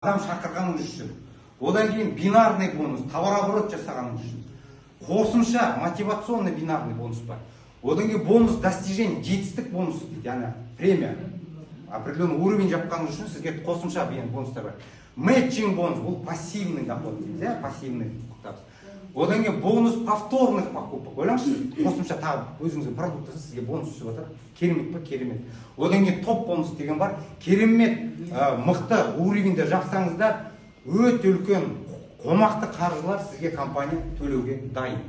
Адам шақырғаныңыз үшін, одан кейін бинарный бонус, товарооборот жасағаныңыз үшін қосымша мотивационный бинарный бонус бар. Одан кейін бонус достижений, жетістік бонусы дейді, яғни премия, определенный уровень жапқаныңыз үшін сізге қосымша бонустар бар. Мэтчинг бонус, бұл пассивный доход дейміз, иә, пассивный табыс. Одан кейін бонус повторных покупок. Ойлаңызшы, қосымша тағы өзіңіздің продуктыңыз, сізге бонус түсіп жатыр. Керемет па? Керемет. Одан кейін топ бонус деген бар. Керемет, мықты уровеньді жапсаңыздар, өте үлкен қомақты қаржылар сізге компания төлеуге дайын.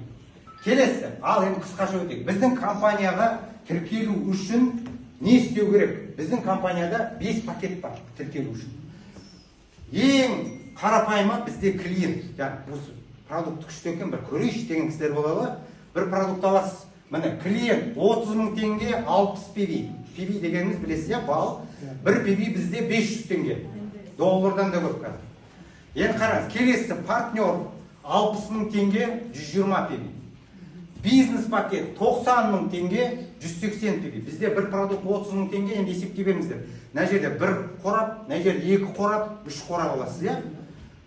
Келесі, ал енді қысқаша өтейік. Біздің компанияға тіркелу үшін не істеу керек? Біздің компанияда 5 пакет бар тіркелу үшін. Ең қарапайымы бізде клиент. Жаңағы осы продукт күшті екен, бір көрейінші деген кісілер болады ғой. Бір продукт аласыз. Міне, клиент 30 мың теңге, 60 PV. PV дегеніміз, білесіз, иә, балл. Бір PV бізде 500 теңге, доллардан да көп қазір. Енді қараңыз, келесі партнер 60 мың теңге, 120 PV. Бизнес пакет 90 мың теңге, 180 PV. Бізде бір продукт 30 мың теңге. Енді есептей беріңіздер: мына жерде бір қорап, мына жерде екі қорап, үш қорап аласыз, иә.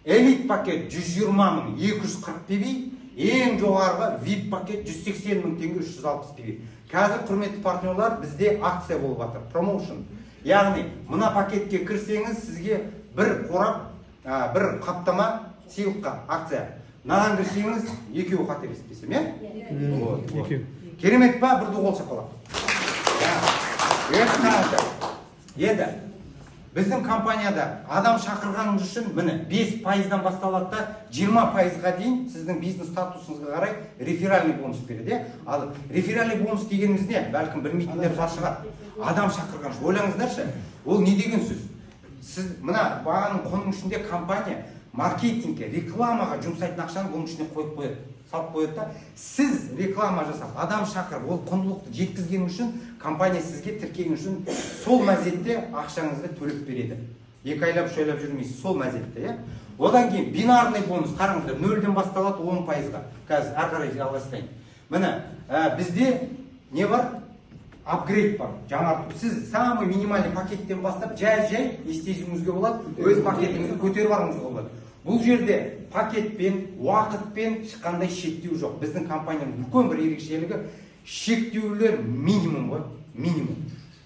Элит пакет 120 мың, 240 PV. Ең жоғарғы VIP пакет 180 мың теңге, 360 PV. Қазір, құрметті партнерлар, бізде акция болып жатыр, промоушн, яғни мына пакетке кірсеңіз, сізге бір қорап, бір қаптама сыйлыққа, акция. Мынаған кірсеңіз, екеуі, қателеспесем, иә. Вот, вот. Екеу. Керемет па? Бір ду қол шапалақ. Енді қараңыздар, енді біздің компанияда адам шақырғаныңыз үшін, міне, 5%-дан басталады да, 20%-ға дейін сіздің бизнес статусыңызға қарай реферальный бонус береді, иә. Ал реферальный бонус дегеніміз не? Бәлкім, білмейтіндер бар шығар. Адам шақырған үшін. Ойлаңыздаршы, ол не деген сөз? Сіз мына бағаның, құнның ішінде компания маркетингке, рекламаға жұмсайтын ақшаны бұның ішіне қойып қояды, салып қояды да, сіз реклама жасап, адам шақырып, ол құндылықты жеткізген үшін компания сізге тіркеген үшін сол мезетте ақшаңызды төлеп береді. 2 айлап, 3 айлап жүрмейсіз, сол мезетте, иә. Одан кейін бинарный бонус. Қараңыздар, нөлден басталады, 10%-ға. Қазір ары қарай жалғастырайын. Міне, бізде не бар? Апгрейд бар, жаңарту. Сіз самый минимальный пакеттен бастап, жай жай не істеуіңізге болады, өз пакетіңізді көтеріп алуыңызға болады. Бұл жерде пакетпен, уақытпен ешқандай шектеу жоқ. Біздің компанияның үлкен бір ерекшелігі — шектеулер минимум ғой, минимум.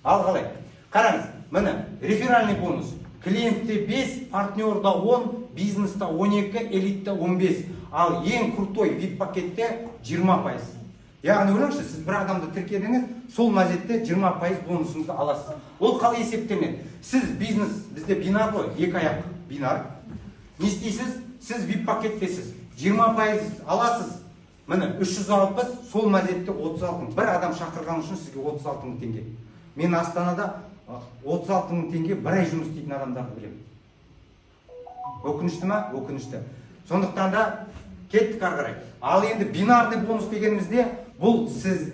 Ал қалай? Қараңыз, міне, реферальный бонус: клиентте 5, партнерда 10, бизнеста 12, элитта 15, ал ең крутой VIP пакетте 20%. Яғни ойлаңызшы, сіз бір адамды тіркедіңіз, сол мезетте 20% бонусыңызды аласыз. Ол қалай есептелінеді? Сіз бизнес, бізде бинар ғой, екі аяқ бинар. Не істейсіз? Сіз VIP пакеттесіз, 20% аласыз. Міне, 360, сол мезетте 36 мың. Бір адам шақырған үшін сізге 36 мың теңге. Мен Астанада 36 мың теңге бір ай жұмыс істейтін адамдарды білемін. Өкінішті ма? Өкінішті. Сондықтан да кеттік ары қарай. Ал енді бинарный бонус дегеніміз не? Бұл сіз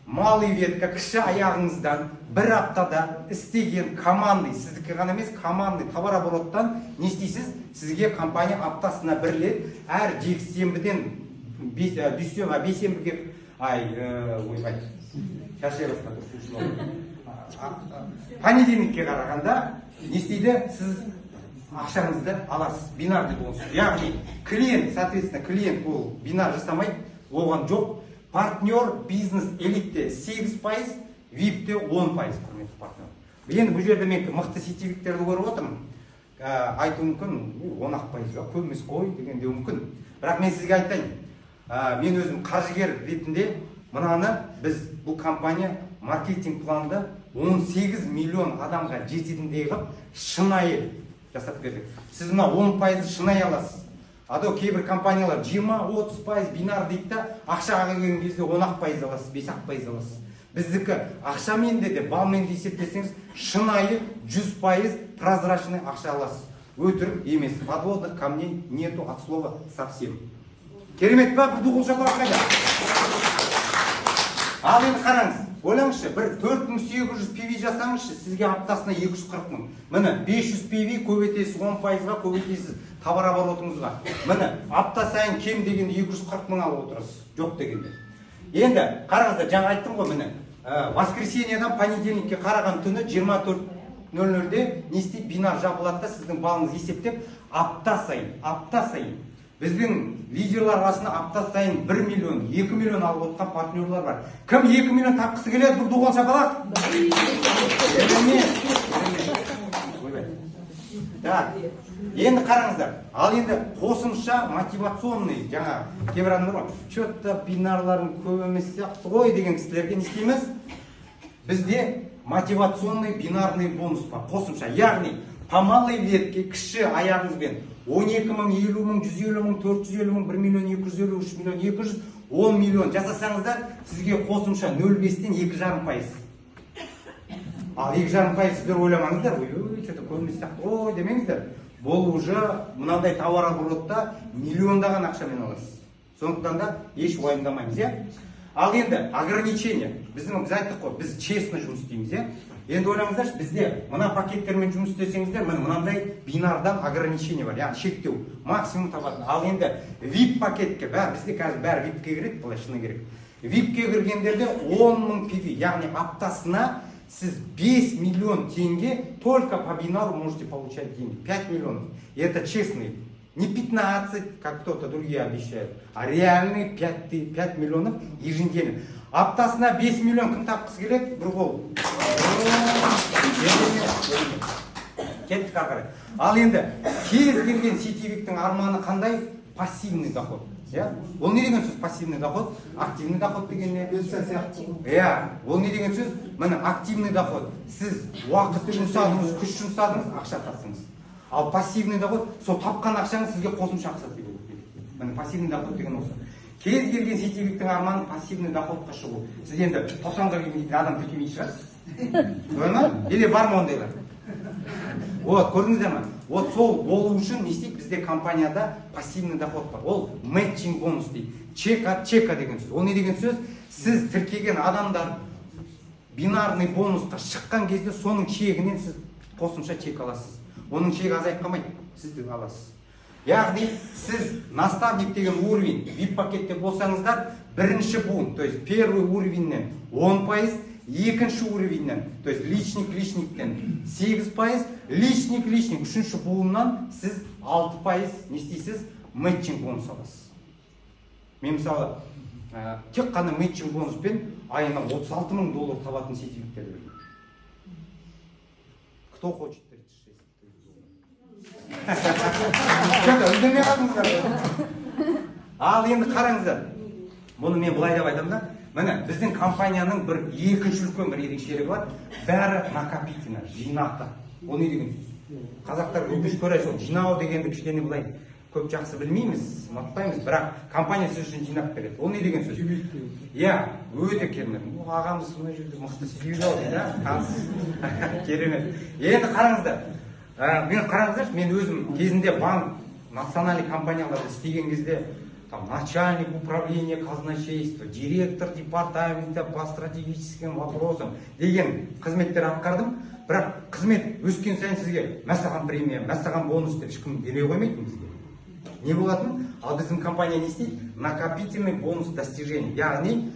малый ветка, кіші аяғыңыздан бір аптада істеген командный, сіздікі ғана емес, командный товарообороттан не істейсіз? Сізге компания аптасына бір рет, әр жексенбіден бейсенбіге, ай, ойбай, шаршай бастады, понедельникке қарағанда не істейді? Сіз ақшаңызды аласыз, бинарный бонус. Яғни клиент, соответственно, клиент ол бинар жасамайды, оған жоқ. Партнер, бизнес, элитте 8%, випте 10%. Құрметті партнер, енді бұл жерде мен мықты сетевиктерді көріп отырмын. Айтуы мүмкін: 10 ақ пайыз ба, көп емес қой деген деуі мүмкін. Бірақ мен сізге айтайын, мен өзім қаржыгер ретінде мынаны, біз бұл компания маркетинг планды 18 миллион адамға жететіндей қылып шынайы жасап бердік. Сіз мына 10%-ды шынайы аласыз. А то кейбір компаниялар 20-30% бинар дейді да, ақшаға келген кезде 10 ақ пайыз аласыз, 5 ақ пайыз аласыз. Біздікі ақшамен де, балмен де есептесеңіз, шынайы 100% прозрачный ақша аласыз. Өтірік емес, подводных камней нету от слова совсем. Керемет па? Бір ду қол шапалақ қайда? Ал енді қараңыз, ойлаңызшы, бір 4800 PV жасаңызшы, сізге аптасына 240 мың. Міне, 500 PV көбейтесіз 10%-ға, көбейтесіз товарооборотыңызға. Міне, апта сайын кем дегенде 240 мың алып отырасыз, жоқ дегенде. Енді қараңыздар, жаңа айттым ғой, міне, воскресеньедан понедельникке қараған түні 24 00-де не істейді? Бинар жабылады да, сіздің балыңыз есептеп, апта сайын, апта сайын біздің лидерлар арасында апта сайын 1 миллион, 2 миллион алып отқан партнерлар бар. Кім 2 миллион тапқысы келеді, бір ду қол шапалақ! Керемет, керемет. Ойбай. Так, енді қараңыздар. Ал енді қосымша мотивационный, жаңа кейбір адамдар бар, че-то бинарларың көп емес сияқты ғой деген кісілерге не істейміз? Бізде мотивационный бинарный бонус бар қосымша, яғни по малой ветке, кіші аяғыңызбен 12 мың, 50 мың, 150 мың, 450 мың, 1 миллион 250, 3 миллион 200, 10 миллион жасасаңыздар, сізге қосымша 0,5-тен 2,5%. Ал 2,5%, сіздер ойламаңыздар, ой, ой, че-то көп емес сияқты ғой демеңіздер. Бұл уже мынандай товарооборотта миллиондаған ақшамен аласыз. Сондықтан да еш уайымдамаймыз, иә. Ал енді ограничение. Біздің, біз айттық қой, біз честно жұмыс істейміз, иә. Енді ойлаңыздаршы, бізде мына пакеттермен жұмыс істесеңіздер, міне, мынандай бинардан ограничение бар, яғни шектеу, максимум табатын. Ал енді VIP пакетке, бәрі бізде қазір бәрі VIP-ке кіреді, былай шыны керек. VIP-ке кіргендерде 10 мың PV, яғни аптасына сіз 5 миллион тенге только по бинару можете получать деньги. 5 миллионов. И это честный. Не 15, как кто-то другие обещают, а реальные 5, 5 миллионов еженедельно. Аптасына 5 миллион кім тапқысы келеді? Бір қол. Керемет, керемет. Кеттік ары қарай. Ал енді кез келген сетевиктің арманы қандай? Пассивный доход. Иә? Ол не деген сөз, пассивный доход? Активный доход деген не? Пенсия сияқты. Иә, ол не деген сөз? Міне, активный доход. Сіз уақыт жұмсадыңыз, күш жұмсадыңыз, ақша таптыңыз. Ал пассивный доход — сол тапқан ақшаңыз сізге қосымша ақша береді. Міне, пассивный доход деген осы. Кез келген сетевиктің арманы — пассивный доходқа шығу. Сіз енді 90-ға келген кейін адам тіркемейтін шығарсыз. Солай ма? Или бар ма ондайлар? Вот, көрдіңіздер ма? Вот сол болу үшін не істейді? Бізде компанияда пассивный доход бар. Ол мэтчинг бонус дейді. Чек от чека деген сөз. Ол не деген сөз? Сіз тіркеген адамдар бинарный бонусқа шыққан кезде соның чегінен сіз қосымша чек аласыз. Оның чегі азайып қалмайды, сіз де аласыз. Яғни сіз наставник деген уровень VIP пакетте болсаңыздар, бірінші буын, то есть первый уровеньнен 10%, екінші уровеньнен, то есть личник личниктен 8%, личник личник үшінші буыннан сіз 6% не істейсіз? Мэтчинг бонус аласыз. Мен мысалы тек қана мэтчинг бонуспен айына 36 мың доллар табатын сетевиктер білемін. Кто хочет 36 тысяч долларов? Что-то үндемей қалдыңыздар. Ал енді қараңыздар. Бұны мен былай деп айтамын да. Міне, біздің компанияның бір екінші үлкен бір ерекшелігі бар. Бәрі накопительно, жинақы. Ол не деген сөз? Қазақтар, өкінішке орай, сол жинау дегенді кішкене былай көп жақсы білмейміз, ұнатпаймыз, бірақ компания сіз үшін жинап береді. Ол не деген сөз? Иә, өте керемет. Бұл ағамыз мына жерде мықты сетевик ау дейді, таныс. Керемет. Енді қараңыздар. Мен, қараңыздаршы, мен өзім кезінде банк, национальный компанияларда істеген кезде там начальник управления казначейства, директор департамента по стратегическим вопросам деген қызметтер атқардым. Бірақ қызмет өскен сайын сізге мәссаған премия, мәссаған бонус деп ешкім бере қоймайтын бізге. Не болатын? Ал біздің компания не істейді? Накопительный бонус достижений. Яғни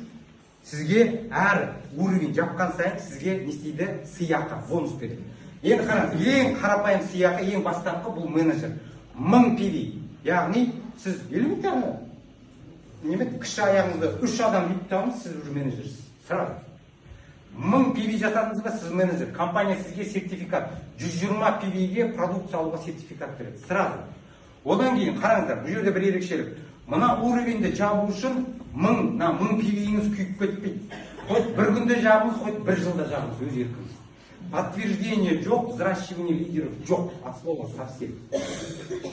сізге әр уровень жапқан сайын сізге не істейді? Сыйақы, бонус береді. Енді қараңыз, ең қарапайым сыйақы, ең бастапқы бұл менеджер. 1000 PV. Яғни сіз элементарно неме, кіші аяғыңызда үш адам бүйтіп табыңыз, сіз уже менеджерсіз. Сразу. 1000 PV жасадыңыз ба, сіз менеджер. Компания сізге сертификат, 120 PV-ге продукция алуға сертификат береді. Сразу. Одан кейін қараңыздар, бұл жерде бір ерекшелік. Мына уровеньді жабу үшін мына 1000 PV-іңіз күйіп кетпейді. Хоть бір күнде жабыңыз, хоть бір жылда жабыңыз, өз еркіңіз. Подтверждение жоқ, взращивание лидеров жоқ, от слова совсем.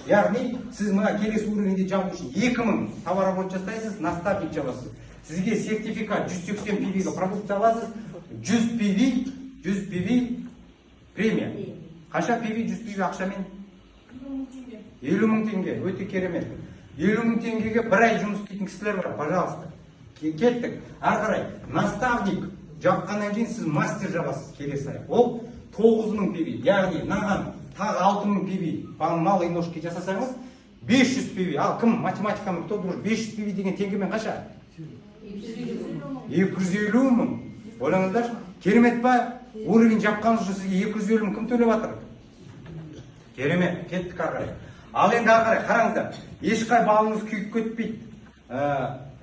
Яғни сіз мына келесі уровеньде жабу үшін 2000 товарооборот жасайсыз, наставник жабасыз. Сізге сертификат 180 PV-ге продукция аласыз, 100 PV, 100 PV премия. Қанша PV, 100 PV ақшамен? 50 мың теңге, өте керемет. 50 мың теңгеге бір ай жұмыс істейтін кісілер бар, пожалуйста. Кеттік. Ары қарай, наставник жапқаннан кейін сіз мастер жабасыз келесі ай. Ол 9000 PV, яғни мынаған тағы 6000 PV по малой ножке жасасаңыз, 500 PV. Ал кім математиканы, кто дружит? 500 PV деген теңгемен қанша? 250 мың. Ойлаңыздаршы, керемет па? Уровень жапқаныңыз үшін сізге 250 мың кім төлеп жатыр? Керемет, кеттік ары қарай. Ал енді ары қарай қараңыздар, ешқай балыңыз күйіп кетпейді.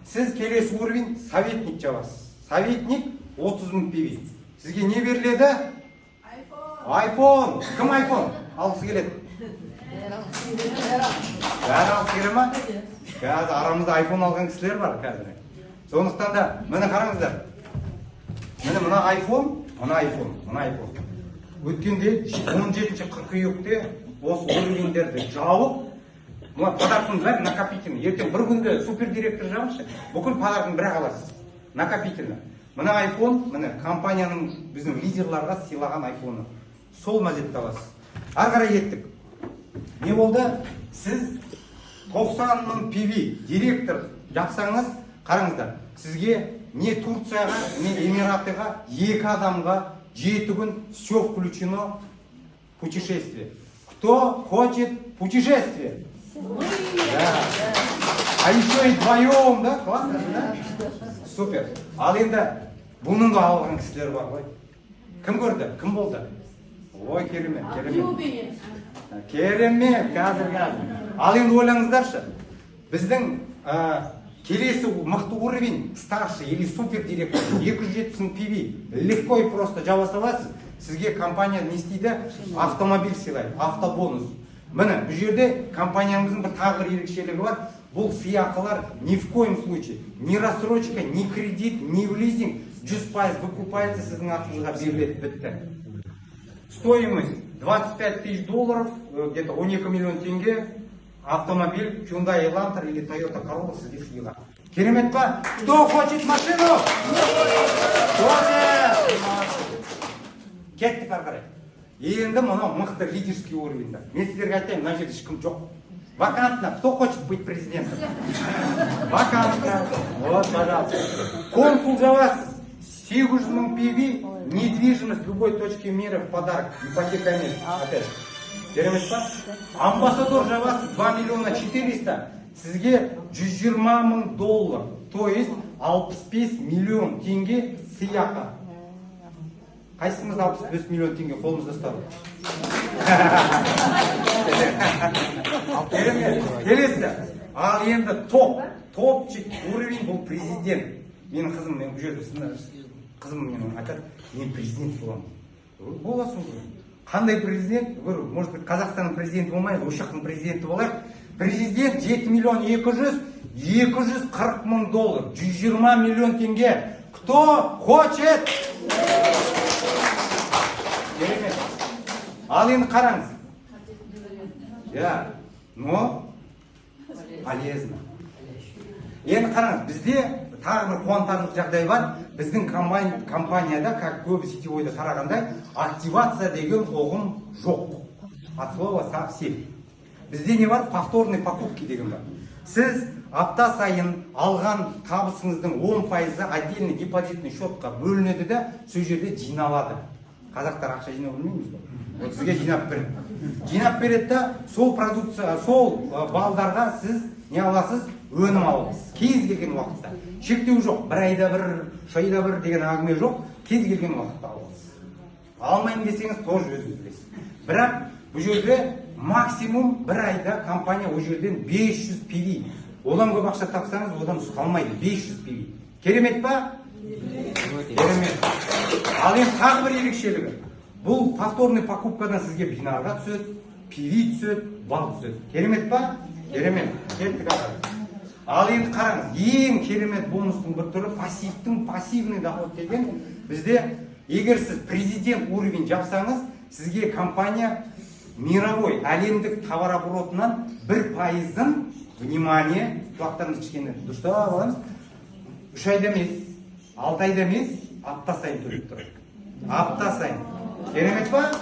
Сіз келесі уровень советник жабасыз. Советник 30 мың PV. Сізге не беріледі? Айфон. Кім айфон алғысы келеді? Бәрі алғысы келе ма? Қазір арамызда айфон алған кісілер бар қазір. Сондықтан да міне, қараңыздар, міне, мына айфон, мына айфон, мына айфон. Өткенде 17 қыркүйекте осы уровеньдерді жауып, мына подаркның бәрі накопительный. Ертең бір күнде супер директор жабыңызшы, бүкіл подаркның бірақ аласыз накопительно. Мына айфон, міне, компанияның біздің лидерларға сыйлаған айфоны, сол мезетте аласыз. Ары қарай кеттік. Не болды? Сіз 90 мың PV директор жапсаңыз, қараңыздар, сізге не Турцияға, не Эмиратыға екі адамға 7 күн все включено путешествие. Кто хочет путешествие? Да. А еще и вдвоем, да? Классно же, да? Супер. Ал енді бұның да алған кісілер бар ғой. Кім көрді? Кім болды? Ой, керемет, керемет. Керемет, қазір, қазір. Ал енді ойлаңыздаршы, біздің келесі мықты уровень старший или супер директор 270 мың PV легко и просто жаба саласыз. Сізге компания не істейді? Автомобиль сыйлайды, автобонус. Міне, бұл жерде компаниямыздың бір тағы бір ерекшелігі бар. Бұл сыйақылар ни в коем случае ни рассрочка, ни кредит, ни в лизинг, 100% выкупается, сіздің атыңызға беріледі, бітті. Стоимость 25 тысяч долларов, где-то 12 миллион теңге, автомобиль Hyundai Elantra или Toyota Corolla сізге сыйға. Керемет па? Кто хочет машину? Хочет! Кеттік ары қарай. Енді мынау мықты лидерский уровеньда. Мен сіздерге айтайын, мына жерде ешкім жоқ. Вакантно. Кто хочет быть президентом? Вакантно. Вот, пожалуйста. Консул жабасыз. 800 мың PV, недвижимость в любой точке мира в подарок. Ипотека емес. Опять. Керемет па? Амбассадор жабасыз 2 миллиона 400, сізге 120 мың доллар, то есть 65 миллион теңге сыйақы. Қайсымыз 65 миллион теңге қолымызда ұстадық? Керемет. Келесі. Ал енді топ, топчик уровень бұл президент. Менің қызым, мен бұл жерде қызым менің айтады: «Мен президент боламын». Говорю: «Боласың ғой». Қандай президент? Говорю: «Может быть, Қазақстанның президенті болмаймыз, осы жақтың президенті болайық». Президент 7 миллион 200, 240 мың доллар, 120 миллион теңге. Кто хочет? Керемет. Ал енді қараңыз. Иә, но полезно. Енді қараңыз, бізде тағы бір қуантарлық жағдай бар. Біздің компанияда, как көбі сетевойда тарағандай, активация деген ұғым жоқ. От слова совсем. Бізде не бар? Повторный покупки деген бар. Сіз апта сайын алған табысыңыздың 10 пайызы отдельный депозитный счетқа бөлінеді де, сол жерде жиналады. Қазақтар ақша жинау білмейміз ғой. Вот сізге жинап береді. Жинап береді да, сол продукция, сол балдарға сіз не аласыз? Өнім аласыз. Кез келген уақытта. Шектеу жоқ. Бір айда бір, 3 айда бір деген әңгіме жоқ. Кез келген уақытта аласыз. Алмаймын десеңіз, тоже өзіңіз білесіз. Бірақ бұл жерде максимум бір айда компания ол жерден 500 PV. Одан көп ақша тапсаңыз, одан қалмайды. 500 PV. Керемет па? Керемет. Ал енді тағы бір ерекшелігі. Бұл повторный покупкадан сізге бинарға түседі, PV түседі, балл түседі. Керемет па? Керемет. Кеттік ары. Ал енді қараңыз, ең керемет бонустың бір түрі пассивтің пассивный доход деген. Бізде егер сіз президент уровень жапсаңыз, сізге компания мировой әлемдік товарооборотынан 1%-ын, внимание, құлақтарыңызды кішкене дұрыстап аламыз, 3 айда емес, 6 айда емес, апта сайын төлеп тұрады. Апта сайын. Керемет па?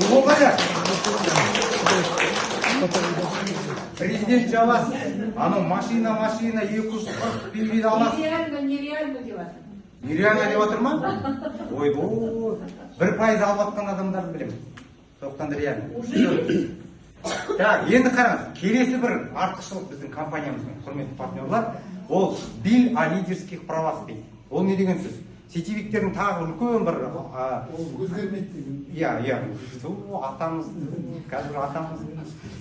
Бұл қайда? Президент жабасыз. Анау машина, машина, 240 PV аласыз. Нереально, нереально деп жатыр. Нереально деп жатыр ма? Ойбой. 1% алып жатқан адамдарды білемін. Сондықтан да реально. Уже. Так, енді қараңыз, келесі бір артықшылық біздің компаниямыздың, құрметті партнерлар, ол бил о лидерских правах дейді. Ол не деген сөз? Сетевиктердің тағы үлкен бір Ол өзгермейді деген. Иә, ту, атамыз қазір, атамыз.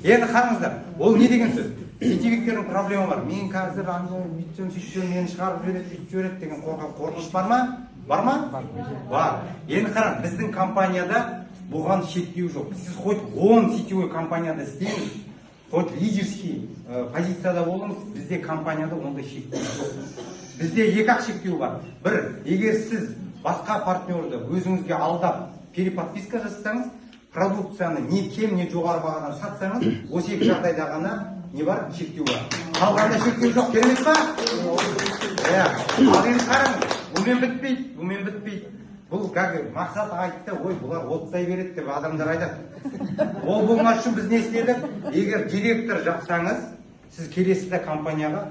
Енді қараңыздар, ол не деген сөз? Сетевиктердің проблема бар: мен қазір ана бүйтсем, сөйтсем, мені шығарып жібереді, бүйтіп жібереді деген қорқыныш бар ма? Бар ма? Бар. Енді қараңыз, біздің компанияда бұған шектеу жоқ. Сіз хоть 10 сетевой компанияда істеңіз, хоть лидерский позицияда болыңыз, бізде компанияда ондай шектеу жоқ. Бізде екі ақ шектеу бар. Бір, егер сіз басқа партнерді өзіңізге алдап, переподписка жасасаңыз, продукцияны не кем, не жоғары бағадан сатсаңыз, осы екі жағдайда ғана не бар, шектеу бар. Қалғанда шектеу жоқ. Керемет па? Иә. Ал енді қараңыз, бұнымен бітпейді, бұнымен бітпейді. Бұл как Мақсат айтты, ой, бұлар оттай береді деп адамдар айтады. Ол болмас үшін біз не істедік? Егер директор жапсаңыз, сіз келесіде компанияға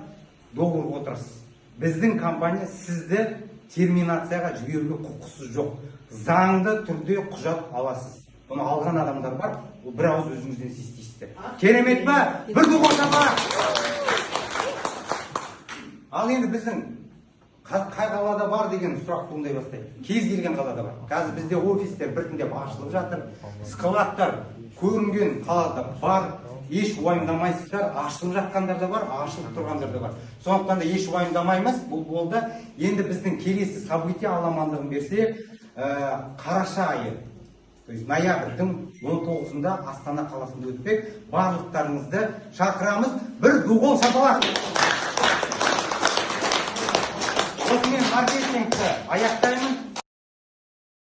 договорға отырасыз. Біздің компания сізді терминацияға жіберуге құқысы жоқ. Заңды түрде құжат аласыз. Бұны алған адамдар бар, ол бір ауыз өзіңізден естисіздер. Керемет па? Бір ду қол шапалақ. Ал енді біздің қай қалада бар деген сұрақ туындай бастайды. Кез келген қалада бар. Қазір бізде офистер біртіндеп ашылып жатыр. Складтар көрінген қалада бар. Еш уайымдамайсыздар, ашылып жатқандар да бар, ашылып тұрғандар да бар. Сондықтан да еш уайымдамаймыз. Бұл болды. Енді біздің келесі событие, Алла амандығын берсе, қараша айы, то есть ноябрьдің 19-ында Астана қаласында өтпек. Барлықтарыңызды шақырамыз. Бір ду қол шапалақ. Осымен маркетингті аяқтаймын.